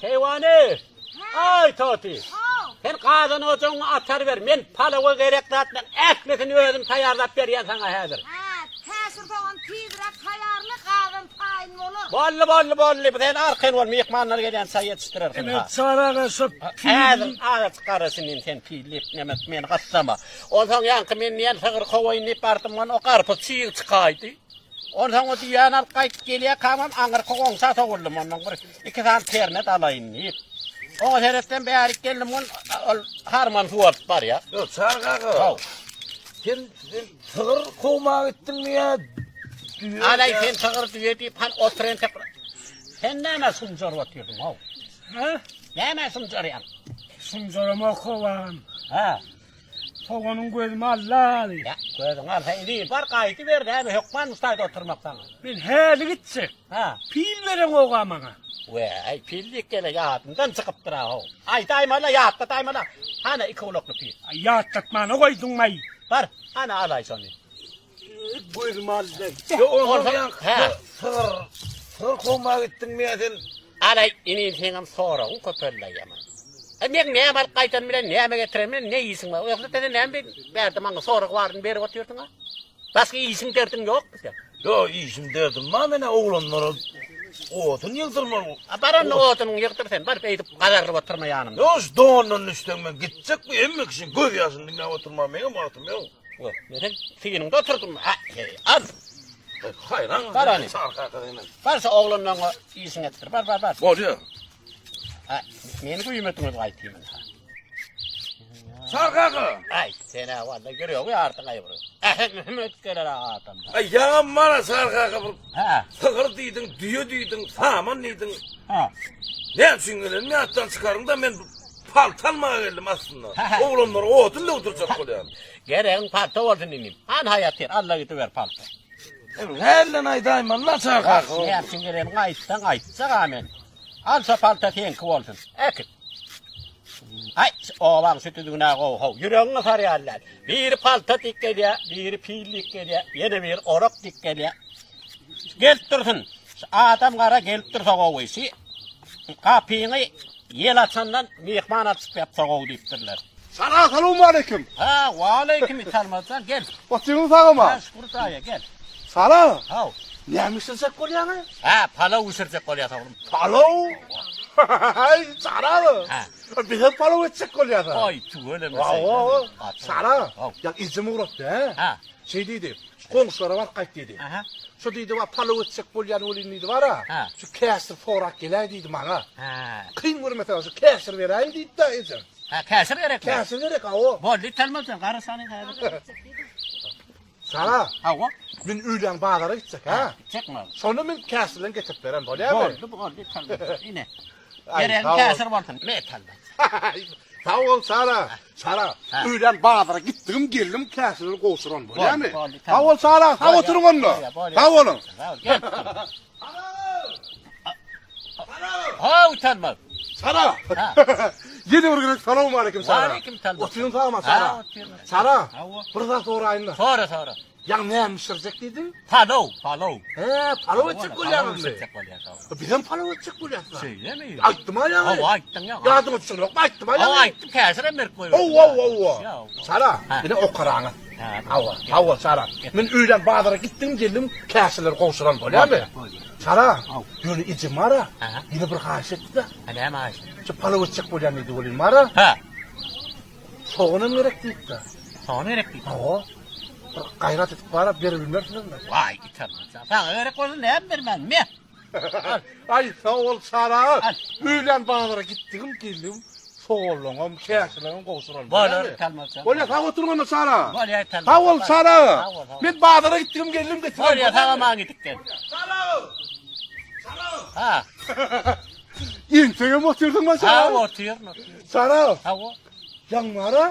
Keýwany! Aý, Toty! Sen gazan ojagyňy atar ber, men palawa gerek zatlaryň ählisini özüm taýýarlap berýän saňa häzir. Hä, käşir sogan tizräk taýýarla, gazan taýyn bolar. Boldy, boldy, boldy, sen arkaýyn bol, myhmanlar gelýänçä ýetişdirersiň. Ine, Çary aga şo pil. Häzir azajyk garaş inim, sen pil diýip neme, meni gyssama. Onsoň ýaňky men diýen sygyr kowaýyn diýip bardym, o garpyz çyg çykaýdy. Onsoň o düýäni alyp gaýdyp gelýärkämem aňyrky goňşa sowuldym, ondan bir iki sany ternet alaýyn diýip. Oňa seretsem bärik geldim, ol ol harman suwaryp barýar. Ýok, Çary kaka. Haw. Sen sen sygyr kowmaga gitdiňmi ýa düýe? Alaý sen sygyr düýe diýip han otur entek. Sen näme sumjaryp otyrdyň how? Hä? Näme sumjarýaň? Sumjaramok how agam. Hä. Soganyň gözümi aldy. Ýa, gözüňi alsa indi bar gaýdyber näme hökman mustaýda oturmak saňa. Men häli gitjek. Ha. Pil bereňoga maňa. Weý, pil diýip gele ýadymdan çykypdyr-a how. Aýdaýmala, ýatlataýmala. Hana iki gulakly pil. Aý, ýatlatmana goýduňmaý. Bar, hana alaý şony. Gözümi aldy. Ýok, onsoň Onsoň, hä. sygyr sygyr kowmaga gitdiňmi ýa sen? Alaý, inim seňem soragyň köpeldi ýaman. E, meň näme alyp gaýdanym bilen, näme getirenim bilen ne işiň bar? Ýogsa sen näme bi bärde maňa sorag baryny berip otyrsyň-a? Başga işiň derdiň ýokmy seň? Ýok, işim derdim bar men-ä oglanlara odun ýygdyrmaly. A bar onda odunyňy ýygdyr sen, bar beýdip gazarylyp oturma ýanymda. Ýok, şu dondan düşseň men gitjek bu hemme kişiň göz ýaşyny diňläp oturmaga meňem wagtym ýok. Wah, men sen synyňda oturdym. Ha, heý, al. Haýran Bar hany. Çary kaka senden. Bar şu oglanlaryňa işiňi etdir. Bar, bar, bar. Bolýar. Ha, meni güýmediňiz gaýtymyn. Ha. Çary kaka. Aý, sen-ä walla ýüregi ýardyň aý bir. Ähem edip geler adam. Aý, ýaňam mana Çary kaka bir Ha. sygyr diýdiň, düýe diýdiň, saman diýdiň. Ha. Näme üçin gelenimi ýatdan çykaryň-da men palta almaga geldim aslynda. Oglanlara odun döwdürjek bolýan. Geregiň palta bolsun inim. Hanha ýatyr, alla gidiber palta. Hälden aýdaýmaly-la Çary kaka. Näme üçin geleniňi aýtsaň aýtjak-a men. Al şo palta seňki bolsun. Äkit. Aý, obaň şu düzgün-ä gowy how. Ýüregiňi sarýan däl. Biri palta diýip gelýär, biri pil diýip gelýär, ýene biri orak diýip gelýär. Gelip dursun. Şu adam gara gelip dursa gowy. Şu gapyňy ýel açandan myhman açyp ýapsa gowy diýipdirler. Salam salowmaleýkim. Ha, waleýkim Italmazjan gel. Otyryň sagama. Ha, şükür Hudaýa gel. Salam. Haw. Näme bişirjek bolýaň? Ha, palaw bişirjek bolýas oglum. Palaw? Haý, Sara. Ha. Biz hem palaw etjek bolýas. Oý, tüweleme. Hawa, Sara. Ýa ejem ugratdy, hä? Ha. Şeý diýdi. Şu goňşulara baryp gaýt diýdi. Aha. Şu diýdi, wa palaw etjek bolýan welin diýdi, bara. Ha. Şu käşir sorap geläý diýdi maňa. Ha. Kyn görmeseň şu käşir beräýiň diýdi-de ejem. Ha, käşir gerekmi? Käşir gerek, hawa. Boldy, Italmazjan, garaşanyň häzir. Sara. Hawa. Men öýlän bazara gitjek, ha? Gitjekmi? Şonda men käşirden getirip beren, bolýarmy? Boldy, boldy, Italmaz. Ine. Geregiň käşir bolsun, me Italmaz. Sag bol, Sara. Sara, öýlän bazara gitdigim, geldim, käşirleri gowşuran, bolýarmy? Sag bol, Sara, sag oturyň onda. Sag boluň. Gel. Haw Italmaz. Sara. Ýene bir gezek salowmaleýkim Sara. Waleýkim salam. Otyryň sagma Sara. Ha, otyryn. Sara. Hawa. Bir zat soraýyn-da. Sora, sora. Ýaňy näme bişirjek diýdiň? Palaw, palaw. He, palaw etjek bolýaňyzmy? Bişirjek bolýas. hawa. Bizem palaw etjek bolýas. Şeýlemi? Aýtdym-a ýaňy. Hawa, aýtdyň ýa. Ýadyňa düşenokmy? Aýtdym-a ýaňy. Hawa, aýtdym, käşirem berip goýberdim. Hawa, hawa, hawa. Sara, ine okaraňyz. Hawa, hawa Sara. Men öýlän bazara gitdim, geldim, käşirleri gowşuran bolýarmy? Sara, ýöne ejem bar-a, ýene bir haýyş etdi-de. Näme haýyş? Şu palaw etjek bolýan diýdi welin bar-a. Hä. Soganam gerek diýipdi. Sogan gerek diýipdi. Hawa. Bir gaýrat edip bar-a, beribilmersiňizmi? Waý, italmaz. Saňa gerek bolsa näme bermän, me. Aý, sag bol, Çary aga. Öýlän bazara gitdigim, geldigim, soganlaňam, käşirleňem gowşuralym. Bolar, Italmaz jan. Bolýar, sag oturyň onda, Çary aga. Bolýar, Italmaz. Sag bol, Çary aga. Sag bol, sag bol. Men bazara gitdigim, geldim, getirem. Bolýar, sag aman gidip gel. Çary aga! Çary aga! Ha. Entegem otyrsyň-a, Çary aga? Sag otyryn, otyryn. Çary aga. Sag bol. Ýaňy bar-a,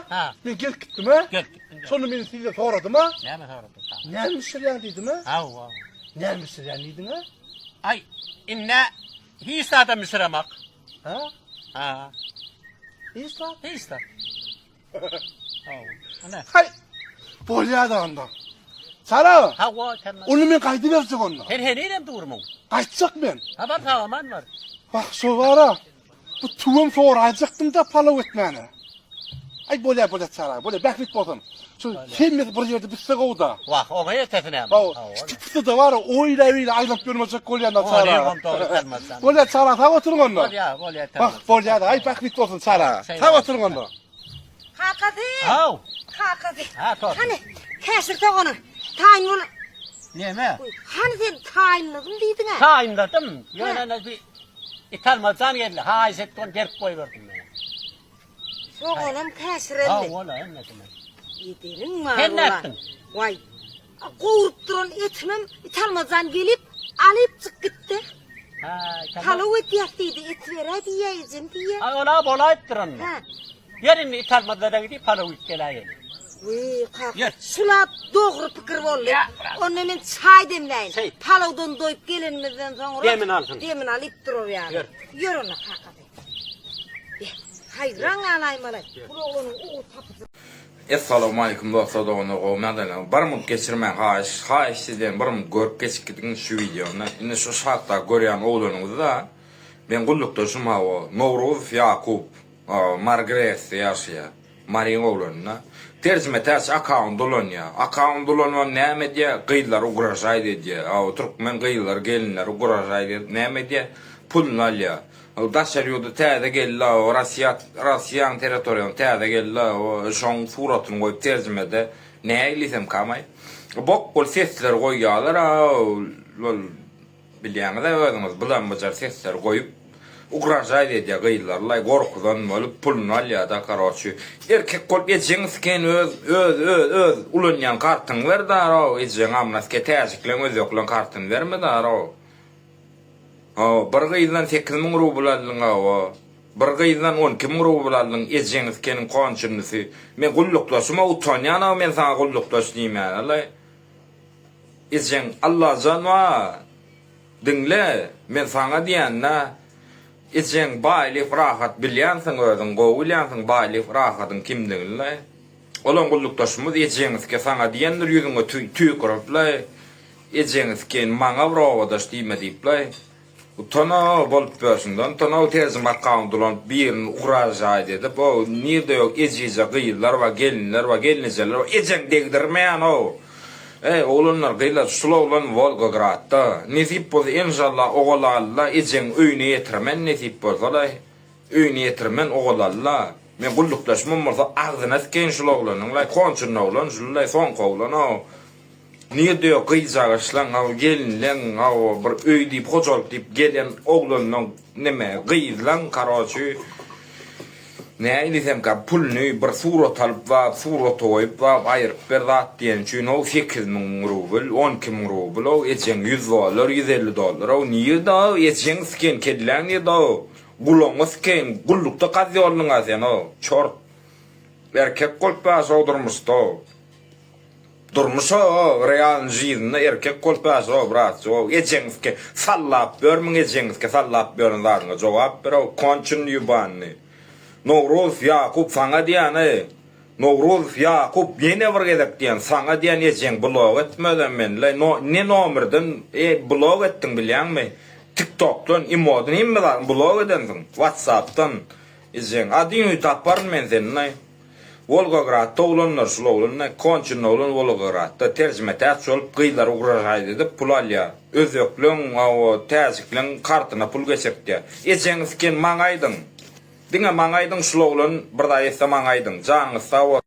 men gelip gitdim-ä. Gelip gitdiň. Şonda men sizden soradym-a. Näme soradyň? Näme bişirýäň diýdim-ä. Hawa. Näme bişirýäň diýdiň-ä? Aý, indi hiç zadam bişiremak. Ha? Ha. Hiç zat? Hiç zat. Hawa. Ana. Haý. Bolýar-da onda. Sara. Hawa, sen. Ony men gaýdyberjek onda. Sen henizem durmuň. Gaýtjak men. Ha, bar, sag aman bar. Wah, şo bar-a. Bu tüwem soraýjakdym-da palaw etmäne. Aý bolýa bolýa çara, bolýa bähbit bolsun. Şu hemmesi bir ýerde bitse gowy-da. Wah, oňa ýetesi näme? Hawa, şu tüpüsi-de bar, oýla-beýle aýlanyp ýörmejek bolýan-da çara. Ony dogry italmazdan. Bolýa çara, sag oturyň onda. Bolýa, bolýa italmaz. Wah, bolýa-da, aý bähbit bolsun çara. Sag oturyň onda. Kakasy! Haw! Kakasy! Ha, tor. Hany, käşir sogany taýyn bol. Neme? Hany sen taýynladym diýdiň-ä? Taýynladym. Ýöne ene bir Italmaz jan geldi. Haýyş etdi, ony berip goýberdim men. Soganam käşireldi. Haw, ola, hemmesini. Edeniň bar. Sen nätdiň? Waý. Gowrup duran etimem Italmaz jan gelip, alypjyk gitdi. Ha, Italmaz. Palaw edýäs diýdi, et beräý diýýä ejem diýýä. Aý, ola bolaýypdyr onda. Hä. Ýör indi Italmazlara gidip palaw iýip geläýeli. Wiý, kaka, Ýör. şul-a dogry pikir boldy. Ýa, brat. Onda men çaý demläýin. Şeýt. Palawdan doýup gelenimizden soňra Demini alsyn. Demini alyp durar ýaly. Ýör. Ýör onda, kaka. Be, haýran galaýmaly. Bu oglanyň ugur tapyjy. Essalawmaleýkum dostlar doganlar gowy ýagdaýlaryňyz bir munt geçirmäň haýyş haýyş sizden bir munt görüp geçip gidiň şu wideony indi şu şatda görýän oglanyňyzda meň gullukdaşym hawa Nowruzow Ýakup Margresde ýaşaýar Maryň oglanyna terjime täç akaunt ulanýar akaunt ulanybam näme edýär gyzlary ugražaýt edýär hawa türkmen gyzlary gelinleri ugražaýt edip näme edýär puluny alýar Ol daşary ýurda täze geldi o Rossiýa Rossiýaň territoriýasyna täze geldi o şoň suratyny goýup terjimede nägilisemkamaý bok bol sesleri goýýalar a ol bilýäňiz-ä özüňiz bulam-bujar sesleri goýup ugražaýt edýär gyzlarlaý gorkuzan bolup puluny alýada karoçi erkek bolup ejeň siken öz öz öz öz ulanýan kartyňy ber daro ejeň amyna sike täjikleň özbekleň kartyny berme daro. Hawa, bir gyzdan 8000 rubl aldyň, hawa. Bir gyzdan 12000 rubl aldyň, ejeňi sikeniň konçunysy. Men gullukdaşyma utanýan-ow men saňa gullukdaş diýmäne-laý. Ejeň, Allajan wa, diňle, men saňa diýän-dä. Ejeň Baýlyýew Rahat bilýänsiň özüň, gowy bilýänsiň Baýlyýew Rahadyň kimdigini-laý. Olam gullukdaşymyz ejeňi sike saňa diýendir ýüzüňe tüýkürip-laý. Ejeňi sikeýin maňa bir obadaş diýme diýiplaý. Utanow bolup ýörsüňden utanow terjime akkaunt ulanyp birini ugražaýt edip ow nirde ýok ejizje gyzlar bar gelinler bar gelnejeler bar ejeň degdirmeýänow eý oglanlar gyzlar şul oglan Wolgogradda nesip bolsa enşalla Ogulalla ejeň öýüne ýetirmen nesip bolsalaý öýüne ýetirmen Ogulalla men gullukdaşymam bolsa agzyna sikeýin şul oglanyňlaý konçunny oglan şullaý soňky oglanow Nirde ýok gyzjagaşlaň hawa gelinleň hawa bir öý diýip hojalyk diýip gelen oglanlaň neme gyzlaň karoçi näme diýsemkä puluny bir surat alyp zat surata goýup zat aýyryp ber zat diýeni üçin how 8000 rubl 12000 rubl how ejeň 100 dollar 150 dollar how nirde how ejeň siken kelläň nirde how gulagyňa sikeýin gullukda gazýolnyňa sen how çort erkek bolup ýaşa durmuşda how. Durmuşa o real žizinde erkek bolup ýaşa o bratçy o ejeňizki sallap ýörmüň ejeňizki sallap ýören zadyňa jogap ber o konçun ýubanny Nowruzow Ýakup saňa diýýän eý Nowruzow Ýakup ýene bir gezek diýýän saňa diýýän ejeň blok etmezem men le no ne nomerden e blok etdiň bilýäňmi tiktokdan imodan hemme zadyň blok edensiň watsapdan ejeň adyňy taparyn men seni Wolgogradda oglanlar şul oglan ne konçenny oglan Wolgogradda terjimetäç bolup gyzlary ugražaýt edip pul alýar. Özbekleň hawa täjikleň kartyna pul geçirtýär. Ejeňiz siken maňa aýdyň. Diňe maňa aýdyň şul oglan bir zat etse maňa aýdyň. Janyňyz sag bolsun.